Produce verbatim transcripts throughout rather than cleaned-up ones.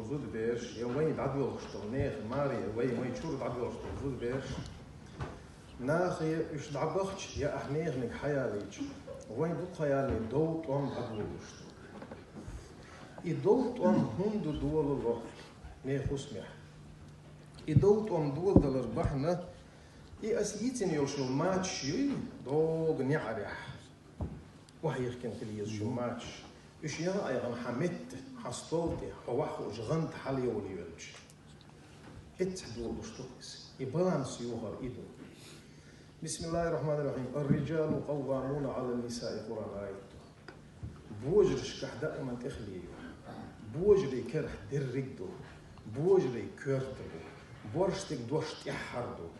Зудабераш, е вай дӀадоьлхуш дола нехан маре, вай, вай чура дӀадоьлхуш дола зудабераш. Нахе уьш дӀабахча, е ахь неханиг хьаялийча, вай дукха яле дов тӀом дӀадолалуш ду. И дов тӀом хӀунда долало, нехан хӀусамехь? И дов тӀом доладалар бахьана, и ас йийцина йолуш йолу мачаш юй, догу неӀарехь охьаехкина хила езаш ю мачаш. Уьш яха айхьана хьан метта, хьан стол тӀе, хьо ваха хууш гӀанта хьалайовла йоьлча. Эццахь долуш ду иза. И баланс йохар и ду. Бисмиллахир-рахманир-рахим. Ар-риджалу къаввамуна Ӏалан-нисаи, Къуръан аят ду. Божаршкахь даиман тӀехле ю. Божарий керахь дерриг ду. Божарий коьрта бу. Борш стеган дош тӀаьххьара ду.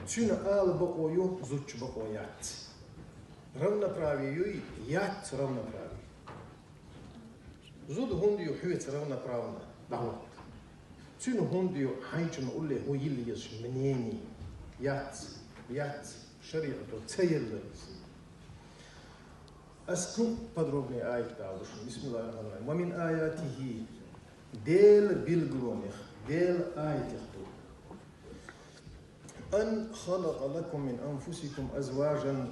Цуьнан ала бакъо ю, зудчун бакъо яц. Равноправие юй, яц равноправие. Зуда хӀунда ю хьоьца равноправно дӀахӀотта? Цуьнан хӀунда ю хьайчунна улле хӀун йилла езаш мнение? Яц, яц, шариӀато ца елла иза. Ас кхин а подробнее аят далуш. Бисмиллахир-рахманир-рахим. Ва мин аятихи, Делан билгалонех, Делан аятех ду. Ан халакъа лакум мин анфусикум азважан,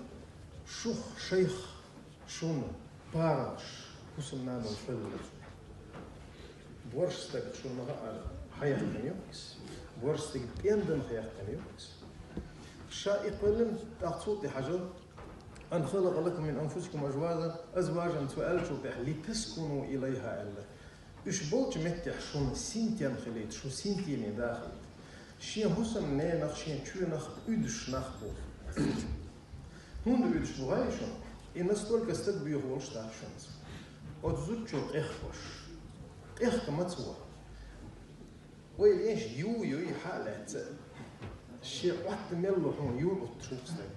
шух шайх шуна парнаш, хӀусамнаной кхоьллина цо. Борш стаг шуна ма хаъара хьаяьккхина ю иза. Борш стаг пӀенданах яьккхина ю иза. Ша и кхоьллина, тӀаккха цул тӀе хьажал, ан халакъа лакум мин анфусикум азважан, азважан цо аьллачул тӀаьхьа, литаскуну илайха аьлла. Уьш болчу меттехь шуна синтем хилийта, шу синтеме дахийта. Шен хӀусамненах, шен чоьнах уьдуш нах бу. ХӀунда уьдуш бу гӀай шуна? И настолько стаг боьха волуш дац шуна. Оцу зудчо къехкош. Къехка ма ца во. Вай леш ю, ю, и хьа а лаьцна. Шен Ӏотта мел ло хьуна ю Ӏуттуш ву стаг.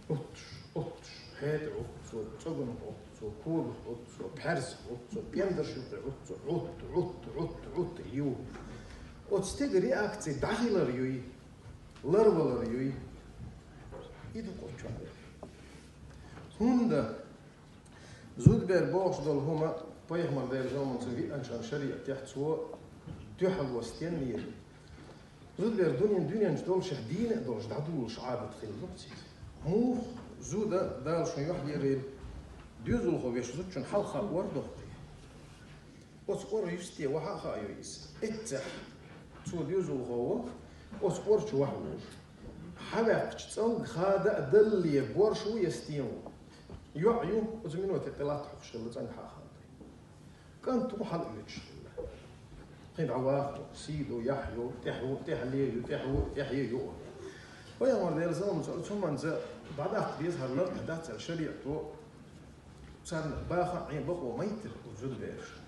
Ӏуттуш, Ӏуттуш, хьетӀа Ӏутту цо, цӀоган Ӏутту цо, когах Ӏутту цо, пхьаьрсах Ӏутту цо, пӀендарш юкъе Ӏутту цо, Ӏутту, Ӏутту, Ӏутту, Ӏутту, ю. Оцу стеган реакци дӀахилар юй, ларвалар юй. И ду кху чохь. ХӀунда зудбер бохуш долу хӀума пайхамар Делан зовманца виъначан шариатехь цо дуьхьало стеннера. Зудбер дуьнен, дуьнен чу долушехь дийна а долуш дӀадолуш Ӏадат хилла ду-кх цуьнан. Муха зуда Дала шун юьхьлерийла доьзалхо веш зудчун хьалха ор доккхий? Оцу ора юсте ваха а хаайо иза. Эццехь цо доьзалхо во, оцу ора чу ваха вожу. Хьаваьккхича цӀалга хада а далле борш ву я стен ву? ЙоӀ ю, оцу миноте тӀе латта хьокхуш хилла цӀанга хьаха. КӀант ву хьала оьцуш хилла. Кхин дӀа ваха, сий ду, яхь ю, тӀехь ву, тӀехь ле ю, тӀехь ву, тӀехь е ю. Пайхамар Делан салам цо, цу манца дӀадаккха деза хӀара лартӀа дац аьлла шариато. Царна баха Ӏен бакъо ма йиттира оцу зудберашна.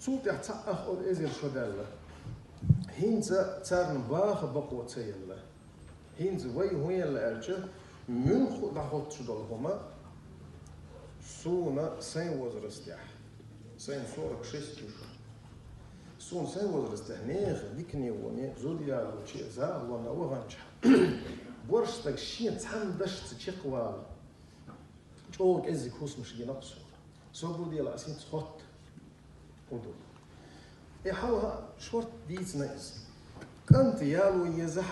Цул тӀаьхьа цхьаъ ах оцу эзар шо даьлла. ХӀинца царна баха бакъо ца елла. ХӀинца вай хӀун елла аьлча, муьлхха а дӀахӀоттуш долу хӀума суна сайн возрастехь, сайн сорок шесть ю шу. Суна сайн возрастехь нехан дикане воне, зуда ялоче, захалонна ваханчохь, борш стаг шен цхьана дашца чекхвала. ЧӀогӀа кӀеззиг хӀусамаш гина-кх суна. Со гу дела ас хӀинца хотта хӀун ду. И хьалха шорта дийцина иза. КӀанта яло езахь,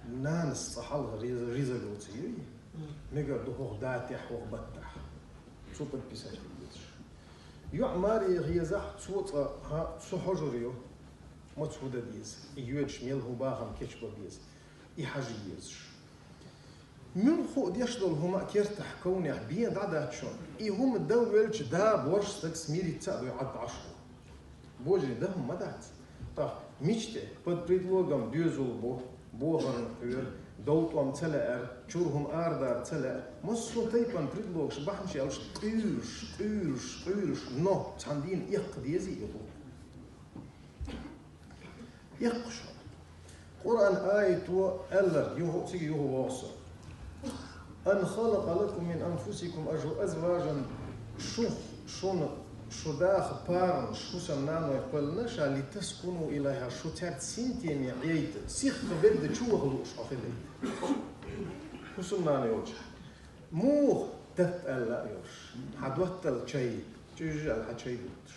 нанас цкъа хьалха реза-, резолюци юй. Мегар ду хӀокху датехь, хӀокху баттахь. Цу подписать дийцаш. ЙоӀ маре езахь, цо цкъа, хьа, цу хьожур ю. Маца хӀун дан деза? И йоьдуш мел хӀун бахам кечбан беза? И хьажа езаш. Муьлхха а деш долу хӀума а кертахь, ковнехь бен дӀа дац шуна. И хӀума дан велча, да, борш стаг смириться а дой, Ӏад Ӏаш ву. Божий дан хӀума ма дац. Ткъа мича тӀе? Под предлогом доьзал бу, бохарна хьоьру, дов тӀом ца лаьара, чуьра хӀума арадара ца лаьа. Массо а тайпана предлогаш, бахьанаш ялуш, къуьйлуш, къуьйлуш, къуьйлуш, но цхьана дийна эккха дезий и хӀума? Эккхуш. Къуръан аято аьлларг юха, цига юха воху со. Ан халакъа лакум мин анфусикум ажу-, азважан, шух, шуна, шу даха парнаш, хӀусамнаной кхоьллина ша, литаскуну илайха, шу цаьрца синтеме Ӏейта, сихха бегда чу ваха лууш хьо хилийта. ХӀусамнана йолчохь. Муха датта аьлла а йолуш, хьан доттал чай, чуьжжа аьлла хьан чай дуттуш.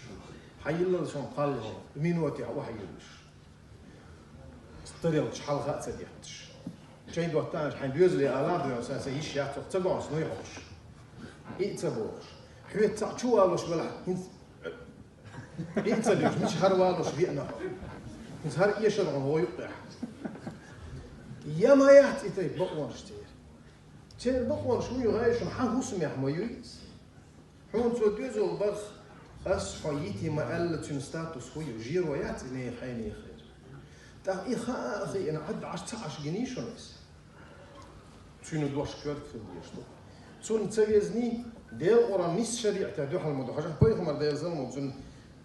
Хьайиллал сон кхалло, минуте хьо хьайиллаш. Старелч хьалха а ца детташ. Чай доттааш, хьайн доьзале ала дойо, са, са йиш яц, ца гонс, ну йохуш. И ца бохуш. Хьоьца цхьаъ чу валуш велахь, хӀинца и ца беш, мича хӀара валуш веана хьо. ХӀинца хӀара эшар гӀо вой юккъехь. Я ма яц и тайпа бакъонаш церан. Церан бакъонаш вуй гӀайшун хьан хӀусамехь ма юй иза. Хьуна цо доьзал бах, ас хьо йити ма аьлла, цуьнан статус хӀу ю, жиро яц и нехан хьенехера. ТӀаккха и хаа а хиъна, Ӏад Ӏаш ца Ӏаш гиний шуна иза? Цуьнан дош коьрта хила дезаш ду. Цунна ца везний, Делан Къуръан нийса шариӀатехь дуьхьал ма ду. Хьажахь, пайхамар Делан салам хуьлда цунна,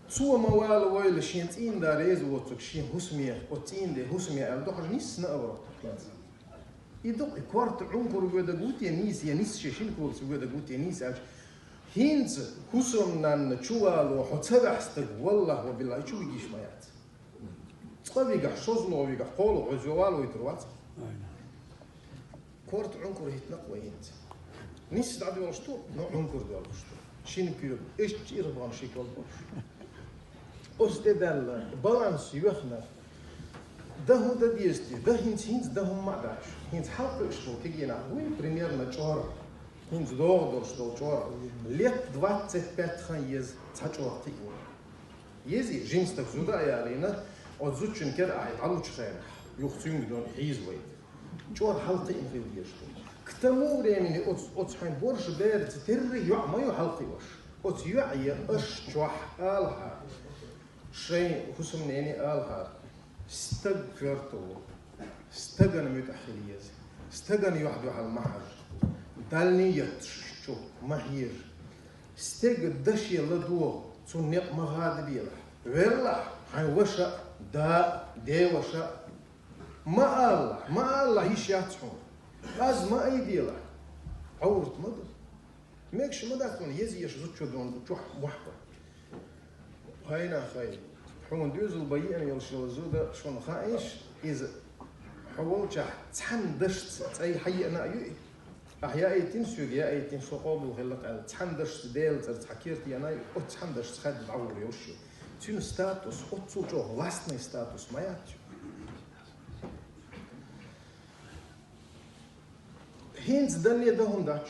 цо ма вала войла шен цӀийнан да реза воцург шен хӀусамех, оцу цӀийнан де хӀусаме аьлла ду, хьажа, нийса а вара хӀинца. И дукха и корта Ӏункур воьдург ву те нийса, я нийса шен шина когаш воьдург ву те нийса аьлча, хӀинца хӀусамнанна чу вало хьо ца ваьхь стаг, валлахӀи ва биллахӀи, чу вигийш ма яц. Цкъа вигахь, шозлагӀа вигахь, кхоалгӀа хьо зовал вайтур вац. Корта Ӏункур хӀиттина-кх вай хӀинца. Нийса дӀадоьлхуш ду, но Ӏункур доьлхуш ду. Шина куьйга, иштта ирхбан ши кол болуш. Оцу тӀе даьлла, баланс йоьхна. Дан хӀун дан деза те? Дан хӀинца, хӀинца дан хӀумма а дац. ХӀинца хьалакхуьуш болу кегий нах буй, примерно, чӀор. ХӀинца догӀу долуш долу чӀор. Лет двадцать пять хан еза цхьа чӀор кхиъна. Езий, жима стаг зуда а ялийна, оцу зудчун кера ахьа дӀалучу хенахь, юха цуьнга дон хьийза вай. ЧӀор хьалакхиъна хила дезаш ду. К тому времени оцу, оцу хьайн борша бераца терра йоӀ ма ю хьалакхиош. Оцу йоӀе аша чохь алахьара, шайн хӀусамнене алахьара, стаг коьрта ву. Стагана муьтӀахь хила еза. Стагана юьхь-дуьхьал ма хьажа. Дальний етташ чу ма хьежа. Стеган даше ладогӀа, цунна некъ ма гӀадабелахь. Верлахь, хьайн ваша а, да а, деваша а. Ма алалахь, ма алалахь, йиш яц хьуна. Аз ма айделахь. Ӏоврат ма ду. Мегаш ма дац хьуна еза еш зудчо дон чохь мохь бан. Хьайна хай. Хьуна доьзал бан еана йолуш йолу зуда шуна хаийша, иза хьо волчохь цхьана дашца цӀай хьаеана а ю и? Ахьа яийтина соьга, яийтина, со къобал хилла-кх аьлла, цхьана дашца Делан цӀарца хьан керта еана а ю, оцу цхьана дашца хаьдда дӀагӀур йолуш ю. Цуьнан статус, оццул чӀогӀа властный статус ма яц ю. ХӀинца данне дан хӀума дац.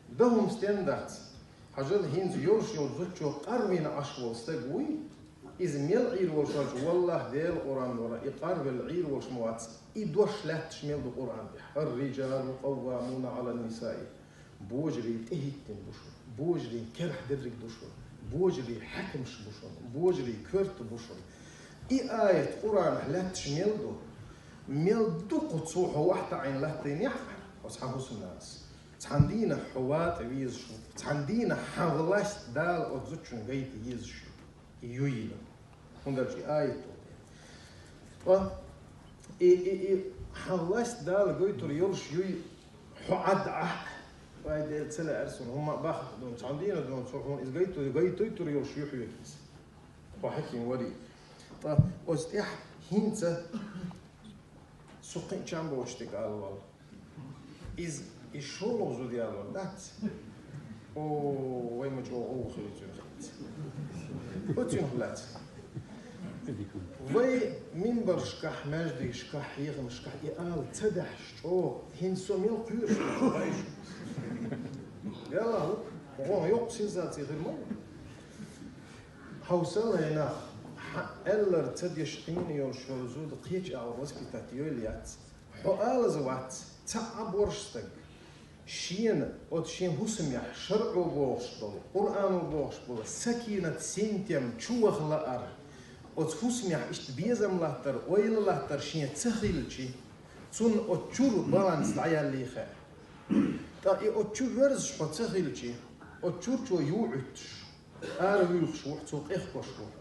Дан хӀума стенна дац? Хьажал, хӀинца йолуш йолу зудчо къарвина Ӏаш волу стаг вуй, иза мел Ӏийр волуш вац, валлахӀ, Делан Къуръан вара, и къарвелла Ӏийр волуш ма вац, и дош лаьтташ мел ду Къуръан тӀехь: «Ар-риджалу къаввамуна Ӏалан-нисаи». Божарий тӀехӀиттина бу шуна, божарий керахь дерриг ду шуна, божарий хьаькамаш бу шуна, божарий коьрта бу шуна. И аят Къуръанахь лаьтташ мел ду, мел дукха цо хьо вахь таӀийна латтийнехь, оцу хьан хӀусамнанас. Цхьана дийнахь хьо ватӀа везаш ву. Цхьана дийнахь хьан власть Дала оцу зудчун гайта езаш ю. Юйла. ХӀунда аьлча и аят ду. Ткъа и, и, и хьан власть Дала гойтур йолуш юй хьо Ӏад Ӏахь. Вай Дела, ца лаьара суна, хӀумма а бахахь дуна, цхьана дийнахь дуна, цо хьуна иза гайтур, гайтуйтур йолуш ю хьоьга иза. Хьо хьаькам варий. Ткъа оцу тӀехь хӀинца со кхин а чам боцуш дерг ала вала. Иза, иза шолгӀа зуда ялор дац? О, вай ма чӀогӀа гӀовгӀа хир цуьнах. Оцуьнах лаьцна. Вай минбаршкахь, маьждигашкахь, хьехамашкахь и ала ца даьхьаш чӀогӀа, хӀинца со мел кхоьруш ду, вай шу. Ялла, хӀу, гӀо, йоккха сенсаци хир ма ву. Хьовсал, хӀай нах, хьан аьллар ца деш къийна йолуш йолу зуда кхечу агӀор воспитать йойла яц. Хьо алаза вац, цхьа а борша стаг. Шена, оцу шен хӀусамехь шарӀо бохуш болу, Къуръано бохуш болу сакинат, синтем чу ваха лаар, оцу хӀусамехь иштта безам латтар, ойла латтар шен ца хилчи, цунна оцу чуьра баланс дӀаяллий хаьа. Ткъа и оцу чу верзаш хьо ца хилчи, оцу чуьрчо юхьуьттуш, ара вуьйхуш ву хьо, цо къехкош ву хьо.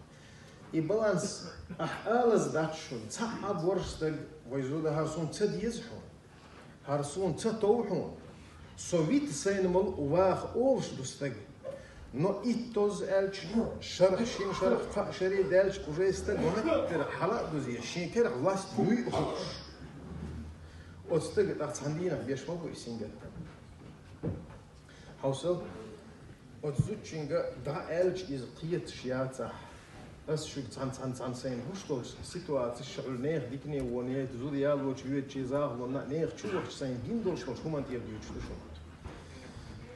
И баланс ахь алаза дац шуна, цхьа а борша стаг, вай зуда, хӀара суна ца деза хьуна, хӀара суна ца тов хьуна, со вита сайна мала ваха олуш ду стаг. Но иттозза аьлча, шарх, шина шарх, кхаа шаре даьлча, уже стаг вахаттара хьала а дузъеш, шен керахь власть юй а хууш. Оцу стага тӀаккха цхьана дийнахь беш ма бу и сингаттам. Хьовсал, Оцу зудчуьнга дӀа аьлча иза кхеташ яцахь, ас шуьга цхьана-цхьана-цхьана сайна хӀуш долчу ситуацеш, шуьгахь нехан дикане а вон, я зуда ялочу йоьдучу захалонна нехан чу вахча сайна гина долуш долчу хӀуманна тӀера дуьйцуш ду шуна.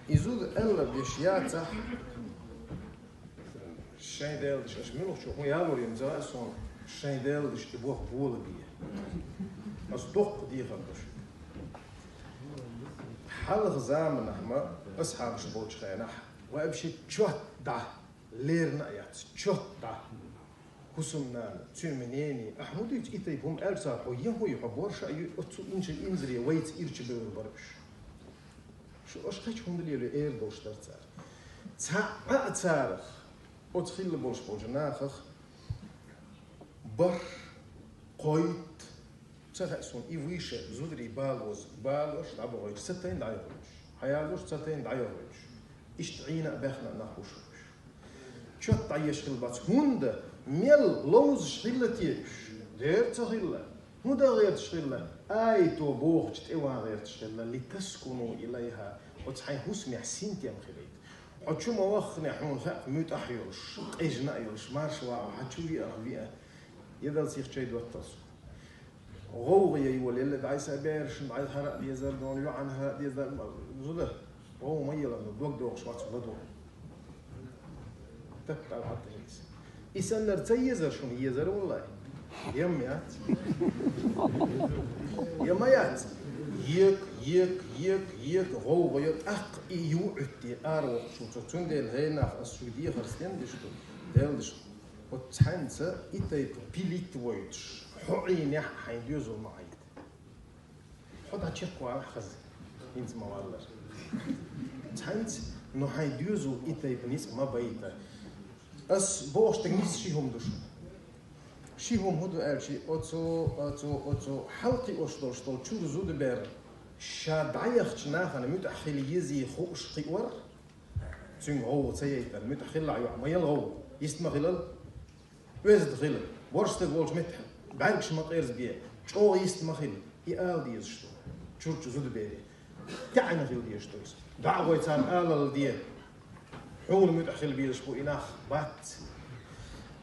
И зуда аьллар деш яцахь, шайн Делан даш аша муьлхачо хӀун ялор ю ца хаьа суна, шайн Делан даш и боху бола бе. Ас доккха дехар ду шуьга. Хьалха заманахь ма асхьабаш болчу хенахь, вообще чот дӀа, лерна а яц, чот дӀа. ХӀусамнана, цуьнан нене, ахьа хӀун дуьйцу и тайпа хӀума аьлла цара, хьо я хӀун ю, хьо борша а ю, оцу инча инзаре вайца ирча бевр бара уьш. Шу аша кхечу хӀунда лело эр долуш дара цара. Цхьа а царах, оцу хилла болуш болчу нахах, барх, кхойтта, ца хаьа суна, и вуьйша зударий балоза, балош дӀабохуьйтуш, ца тайна дӀайохуьйтуш, хьаялош ца тайна дӀайохуьйтуш, иштта Ӏийна а баьхна а нах бу шу уьш. Чот дӀаеш хилла бац, хӀунда мел ловзаш хилла те уьш? Дера ца хилла. ХӀун дан гӀерташ хилла? Айто бохучу тӀе ван гӀерташ хилла, литаскуну илайха, оцу хьайн хӀусамехь синтем хилийта. Хьо чу ма ваххане хьуна хаьа муьтӀахь йолуш, къежна а йолуш, марша вагӀа, хьан чу веа, веа. Я Далла сих чай доттал со. ГӀовгӀа яй волу, елла дӀайса берашна дӀай хӀара а дезар, дона йоӀана хӀара а дезар, зуда, гӀовгӀа ма елла, дог дохуш вац ладо. Таттал хьатта хилиса. И саннар ца езар шуна, езар валлай. Ем яц. Ема яц. Ек, ек, ек, ек, гӀовгӀа йо, тӀаккха и ю Ӏуьтте, ара воккхуш ву цо. Цундела хӀенах ас шуьга дехар стен диш ду, Дела диш. Вот цхьаьнца и тайпа пилит войтуш, хьо Ӏийнехь а хьайн доьзал ма Ӏайта. Хьо дӀа чекхвалахь хаза, хӀинца ма валлара. Цхьаьнца, но хьайн доьзал и тайпа ницкъ ма байта. Ас бохуш дерг ницкъ ши хӀума ду шуна. Ши хӀума хӀун ду аьлчи, оцу, оцу, оцу хьалкхиош долуш долу чуьра зуда бер, ша дӀаяхча нахана муьтӀахь хила езий хууш кхиор, цуьнга гӀовгӀа ца яйтар, муьтӀахь хилла йоӀ ма яла гӀовгӀа, йист ма хилал. Оьзда хила, ворхӀ стаг волчу меттехь бӀаьргаш ма къерзабе, чӀогӀа йист ма хила, и ала дезаш ду. Чурчу зудабере. ТаьӀна хила дезаш ду иза. ДӀа а гӀой царна алалла де. Хьуна муьтӀахь хила безаш бу и нах, бац.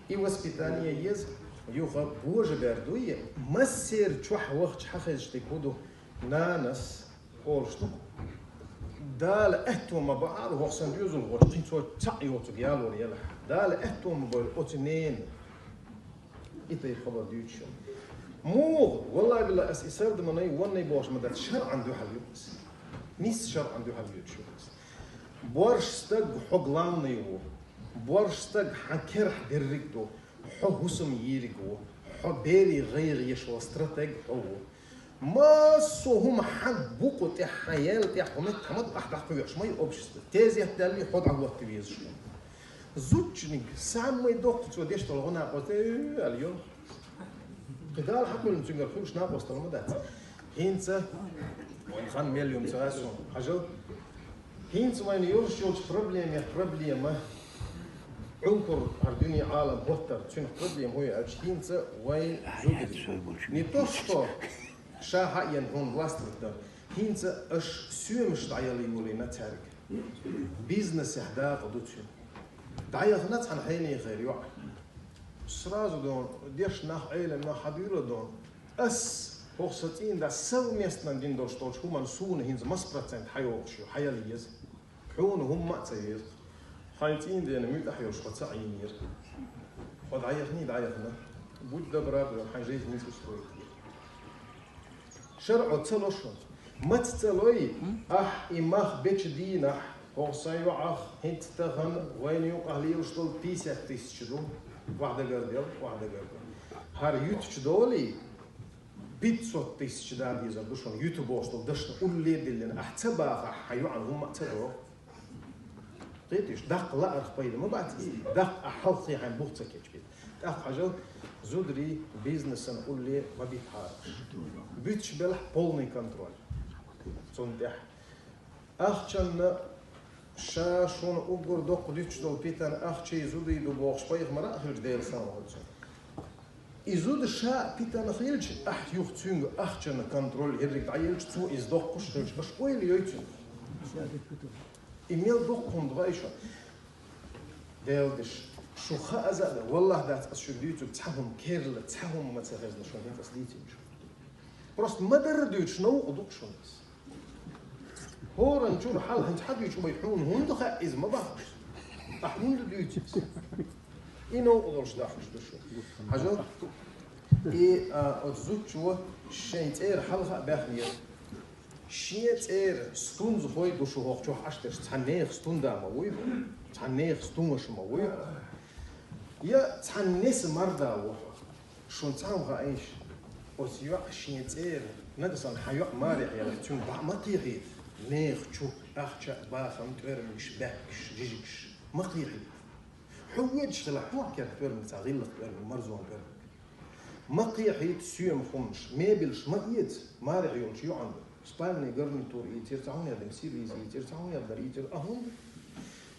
И воспитание еза, юха божа бер дуй, массеран чохь вахча хьан хезаш дерг хӀун ду? Нанас олуш ду. Дала аьтто ма баьлла, хӀокху сан доьзал гӀочу кхин цо цхьаъ йоцург ялор елахь. Дала аьтто ма бойла оцу ненан. И тайпа хабар дуьйцуш ю. Муха, валлай билла, ас и сардаманай, воннай бохуш ма дац, шарӀан дуьхьал ю ас. Нисса шарӀан дуьхьал йоьдуш ю ас. Борш стаг хьо главный ву. Борш стаг хьан керахь дерриг ду. Хьо хӀусам йийриг ву. Хьо берийн гӀайгӀа еш волу стратег хьо ву. Массо а хӀума хьан букъа тӀехь, хьан яьлла тӀехь, хӀума тхьамад ахь дӀакхоьхьуш ма ю общество. Тезет даьллий, хьо дӀахӀотта везаш хӀума. Зудчуниг самый доккха цо деш долу гӀо накъост, э, аьлла йо. КхидӀа хьан кхуьллина цуьнгара хуьлуш накъосталла ма дац. ХӀинца, вайн хан мел юм ца гӀаьсо, хьажал. ХӀинца вайна йолуш йолчу проблемех проблема, Ӏункур хӀара дуьне Ӏалам хӀоттар, цуьнах проблема хӀун ю аьлча, хӀинца вайн зударий. Не то что ша хьаен хьуна властвовать дан. ХӀинца аша соьмаш дӀаяла йолийна цаьрга. Бизнесехь дакъа ду цуьнан. ДӀаяхана цхьана хьенехера йоӀ. Сразу дон, деш нах, Ӏелам нах хьадуьйла дон. Ас, хӀокху сан цӀийнда совместно дина долуш долчу хӀуманна суна хӀинца маса процент хьайогӀуш ю, хьаяла еза. Хьуна хӀумма а ца веза. Хьайн цӀийндена муьтӀахь йолуш хьо ца Ӏийнера. Хьо дӀаяхний, дӀаяхна. Будь добра, хьайн жизнь устроить. ШарӀо ца ло шуна. Маца ца лой, ахь и мах бечу дийнахь, хӀокху сайн йоӀах хӀинца тахана вайна юкъахь лелаш долу пятьдесят тысяч ду. Ваха дагардел, ваха дагардел. ХӀара юьтучу долий, пятьсот тысяч дан дезар ду шуна, юьту бохуш долу дашна улле а диллина. Ахь ца бахахь, хьан йоӀана хӀумма а ца догӀу. Кхетий шу, даккха лаарх пайда ма бац иза, даккха ахь хьалххе хьайн бух ца кечбина. ТӀаккха хьажал, зударий бизнесан улле ма битахьара. Буьтуш белахь полный контроль. Цунна тӀехь. Ахчанна ша шуна уггар доккха дуьтуш долу питана ахчий зудий ду бохуш пайхамара а хилча, Делан салам хуьлда цунна. И зуда ша а питана хилча, ахь юха цуьнга ахчанна контроль ерриг дӀаелча, цо иза доккхуш хилча, аша ойла йой цуьнга. И мел дукха хӀума догӀа шо. Делдаш, шу хаа аза а да, валлахӀ дац ас шуга дуьйцург цхьа хӀума керла, цхьа хӀума ма ца хезна шуна хӀинца ас дийцинчу. Просто ма-дарра дуьйцуш новкъа ду-кх шуна ас. ХӀоранна чуьра хьалха хӀинца хьадуьйцуш вай хьуна хӀунда хаьа иза ма боху. Ахьа хӀунда дуьйцу иза? И новкъа долуш дахкаш ду шу. Хьажал, и, а, оцу зудчо шайн цӀера хьалха а баьхнера. Шен цӀера стунзахой ду шу хӀокху чохь Ӏаш дерш, цхьана нехан стунда ма вуй хьо, цхьана нехан стун ваша ма вуй хьо. Я цхьана неса марда ву хьо. Шуна цхьа хӀума хаийша, оцу йоӀа шен цӀера, нагахь санна хьан йоӀ марехь ялахь, цуьнга баӀ ма кхехьийта, нехан чу, ахча а, бахам, тӀоьрмигаш, баьхкаш, жижигаш ма кхехьийта. Хьо ведаш хилахь, хьо керта тӀоьрмиг ца, гӀиллакх тӀоьрмиг, марзонан тӀоьрмиг. Ма кхехьийта соьмах хӀуманаш, мебелаш ма эца, марехь йолчу йоӀана. Спальный гарнитур ийцира, цхьа хӀума яздина, сервиз ийцира, цхьа хӀума яздина, ийцира. А хӀунда?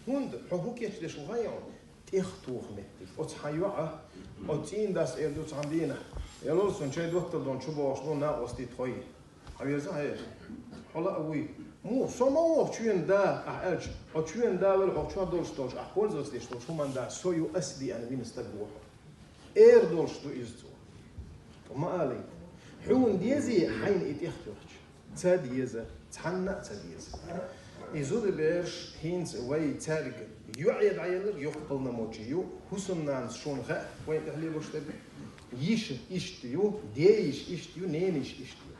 ХӀунда хьо хӀун кечдеш ву хаьа хьуна? ТӀехтоха меттиг. Оцу хьан йоӀа, оцу цӀийнан дас эр ду цхьана дийнахь: «Ялол суна чай доттал дон чу бохуш ду, накъостий тхой». Хьан веза хьера? Хьо лаа вуй. Муха, со ма воху чоьнан да, ахь аьлча, хьо чоьнан да вала хьо чохь долуш долуш, ахь пользоваться деш долуш хӀуманан да, со ю, ас диъана вина стаг ву хьо. Эр долуш ду иза цо. Ткъа ма алий, хьуна дезий хьайна и тӀехтоьхча? Ца деза, цхьанна а ца деза. И зудабераш хӀинца вай цаьрга йоӀе дӀаелларг йоккха полномочи ю, хӀусамнанас шуна хаьа, вайна тӀехь лелош дерг. Йиша иштта ю, дейиша иштта ю, ненайиша иштта ю.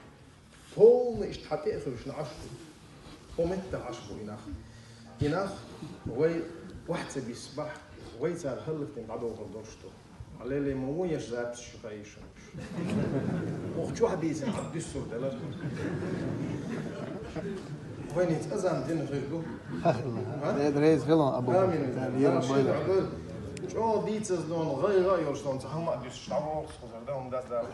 Полный иштта хьан тӀе а хевшина Ӏаш ду. Хьо меттахь Ӏаш бу и нах. И нах вай охьа ца биссабахь, вай цара хӀаллакдина дӀадохур долуш ду. Хьан лелий ма вон еш запись шу хаийша. Оха чохь дийцина хьан дуьссур делар. Вайна хӀинца азан дина хир ду. А? Дед рейс хилон абу. Амин. Царна йира Амин. Бойла. ЧӀогӀа дийцаза дон, гӀайгӀа а йолуш дон, цхьа хӀума а дуьсуш, дӀавогӀуш хазар дан хӀума дац Дала.